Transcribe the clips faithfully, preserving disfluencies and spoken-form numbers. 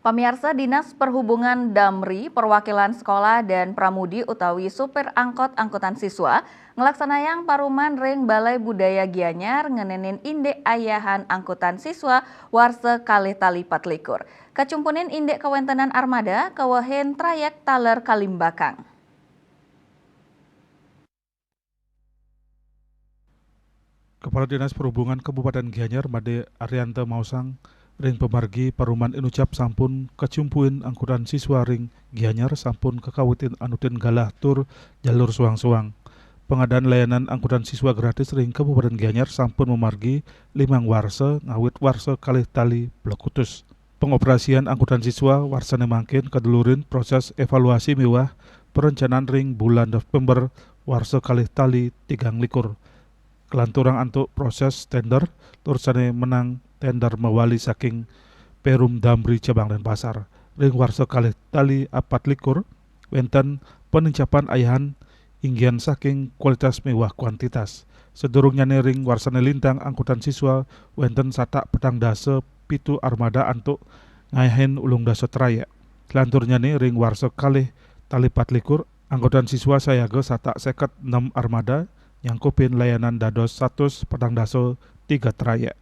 Pamiarsa, Dinas Perhubungan Damri, perwakilan sekolah dan pramudi utawi supir angkot angkutan siswa nglaksanayang paruman ring Balai Budaya Gianyar ngenenin indik ayahan angkutan siswa warsa kalih tali patlikur. Kacumpunin indik kawentenan armada, kawehin trayek taler kalimbakang. Kepala Dinas Perhubungan Kabupaten Gianyar, Made Arianta, maosang ring pamargi paruman inucap sampun kacumpuin angkutan siswa ring Gianyar sampun kakawitin anutin galah tur jalur suang-suang. Pengadaan layanan angkutan siswa gratis ring Kabupaten Gianyar sampun mamargi limang warsa ngawit warsa kalih tali plekutus. Pengoperasian angkutan siswa warsane mangkin kadulurin proses evaluasi miwah perencanaan ring bulan November warsa kalih tali tigang likur. Kelanturang antuk proses tender, tur sane menang tender mawali saking Perum Damri Cabang Denpasar. Ring warsa kalih tali apat likur, wenten penincapan ayahan inggian saking kualitas miwah kuantitas. Sadurungnyane ring warsane lintang angkutan siswa wenten satak petang dasa pitu armada antuk ngayahin ulung dasa trayek. Kelanturnyane ring warsa kalih tali patlikur, angkutan siswa sayaga satak seket nem armada nyangkupin layanan dados satus petang dasa tiga trayek.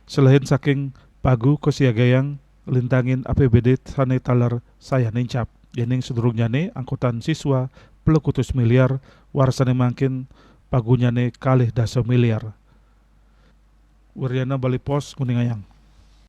Selehin saking pagu kasiagayang lintangin A P B D sane taler sayan nincap. Yening sadurungnyane angkutan siswa plekutus miliar, warsane mangkin pagunyane kalih dasa miliar. Wiryana, Bali Post, nguningayang.